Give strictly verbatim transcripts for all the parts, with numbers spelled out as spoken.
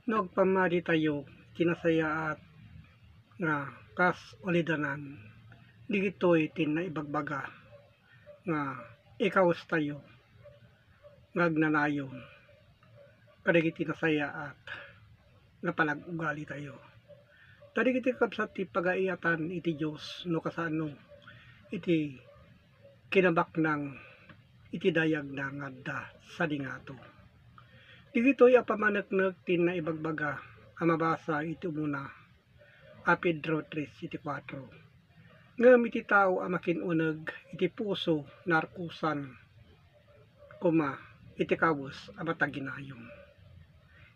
No agpammaditayo ti nasayaat nga kas ulidanan, digitoy ti naibagbaga nga ikawestayo nga agnanayon kadagiti nasayaat nga panag-ugalitayo. Ta dagiti kabsat ti pagaayatan iti Dios no kasano iti kinabaknang iti dayagna nga adda sadi ngato. Digitoy a pamaneknek ti naibagbaga a mabasa iti umuna a Pedro tres veinticuatro. Ngem iti tao a makin-uneg iti puso, narkusan koma iti kawes a mataginayon.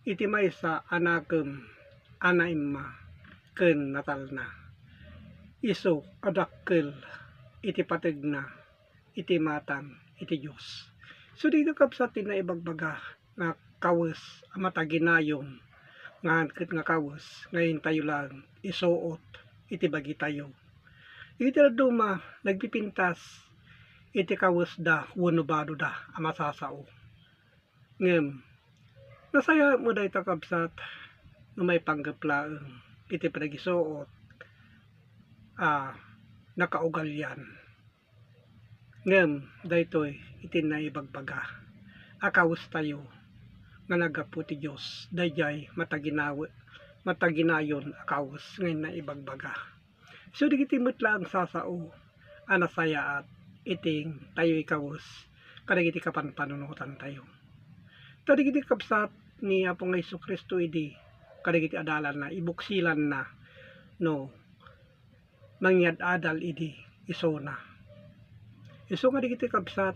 Iti maysa a nakem a naimma ken natalna, isu a dakkel iti pategna iti matang iti Dios. So, dagiti kabsat ti naibagbaga nga kawes a mataginayon, ngan ket nga kawes nga intayo laeng isuot iti bagitayo. Iti dadduma, nagpipintas iti kawesda wenno badoda a masasao. Ngem, nasayaat met dayta, kabsat, no maipanggep laeng iti panagisuot a nakaugalian. Ngem daytoy iti naibagbaga a kawestayo nga naggapu ti Dios, daydiay mataginawe-, mataginayon a kawes nga naibagbaga. So, dagiti met laeng sasao a nasayaat iti tayo ikawes kadagiti kapanpanunotantayo. Ta dagiti kabsat ni Apo nga Jesu-Cristo idi kadagiti adalanna, ibuksilanna no mangyad-adal idi isuna. Isu nga dagiti kabsat,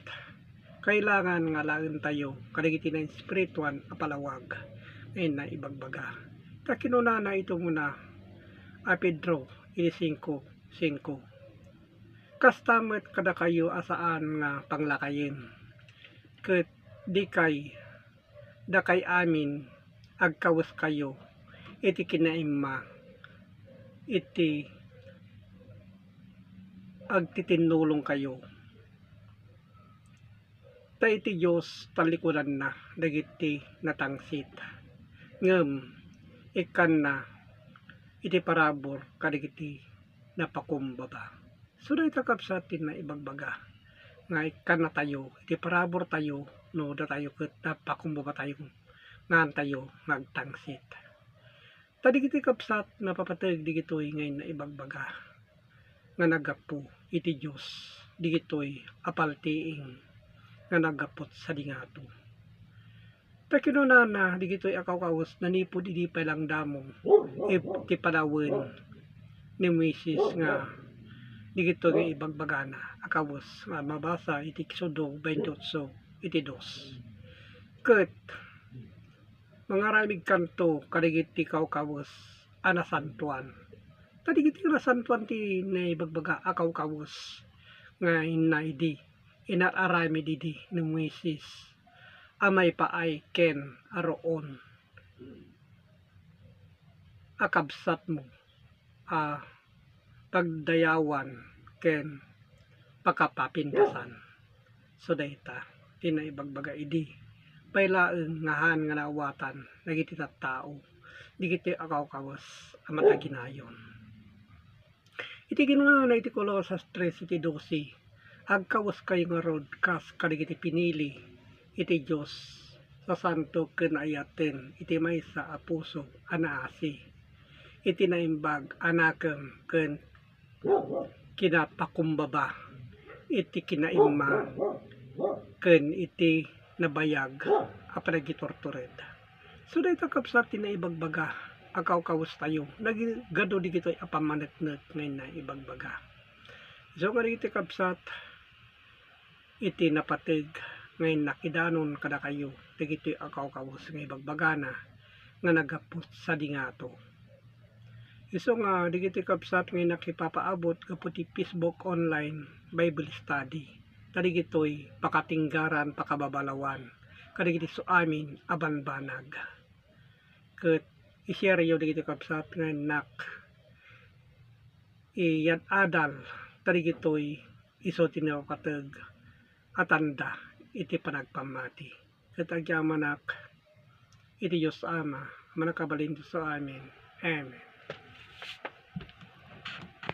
kailangan nga alaentayo kadagiti naespirituan a palawag nga inna ibagbaga. Ta kinunana iti umuna a Pedro iti singko singko, "Kasta met kadakayo a saan nga panglakayen, ket dikay dakay amin agkaweskayo iti kinaimma iti agtitinnulongkayo." Ta iti Dios tallikudanna dagiti natangsit, ngem ikkanna iti parabur kadagiti napakumbaba. So, dayta, kabsat, ti naibagbaga nga ikkannatayo iti paraburtayo no datayo ket napakumbabatayo nga saantayo nga agtangsit. Ta dagiti kabsat, napapateg digitoy nga naibagbaga nga naggapu iti Dios, digitoy a paltiing nga naggapu sadi ngato. Ta kinunana, digitoy a kawkawes nanipud idi pay langdamo iti panawen ni Moises nga digitoy nga ibagbagana a kawes nga mabasa iti Exodo twenty-eight iti dos. Ket mangaramidkanto kadagiti kawkawes a nasantoan. Ta digiti nasantoan ti naibagbaga a kawkawes nga inna idi inar-aramid idi ni Moises a maipaay ken Aaron a kabsatmo a pagdayawan ken pakapapintasan. So, dayta ti naibagbaga idi pay laeng nga haan nga naawatan dagiti tattao digiti a kawkawes a mataginayon. Iti kinunana iti Colosas tres iti dose, "Agkaweskayo ngarud kas kadagiti pinili iti Dios, sasanto ken ayaten iti maysa a puso a naasi, iti naimbag a nakem ken kinapakumbaba, iti kinaimma ken iti nabayag a panagiturtured." So, dayta, kabsat, ti naibagbaga a kawkawestayo, nagigado digitoy a pammaneknek nga naibagbaga. Isu nga dagiti kabsat, iti napateg nga innakidanon kadakayo dagitoy a kawkawes nga ibagbagana nga naggapu sadi ngato. Isu nga dagitoy kabsat nga innak ipapaabot gapu ti Facebook online Bible study. Ta digitoy pakatinggaran, pakababalawan kadagiti su amin a banbanag. Ket i-share-yo dagiti kabsat nga innak iyad-adal, ta digitoy isu ti napateg a tanda iti panagpammati. Ket agyamanak iti Dios Ama, Mannakabalin Dios. Amen. Amen.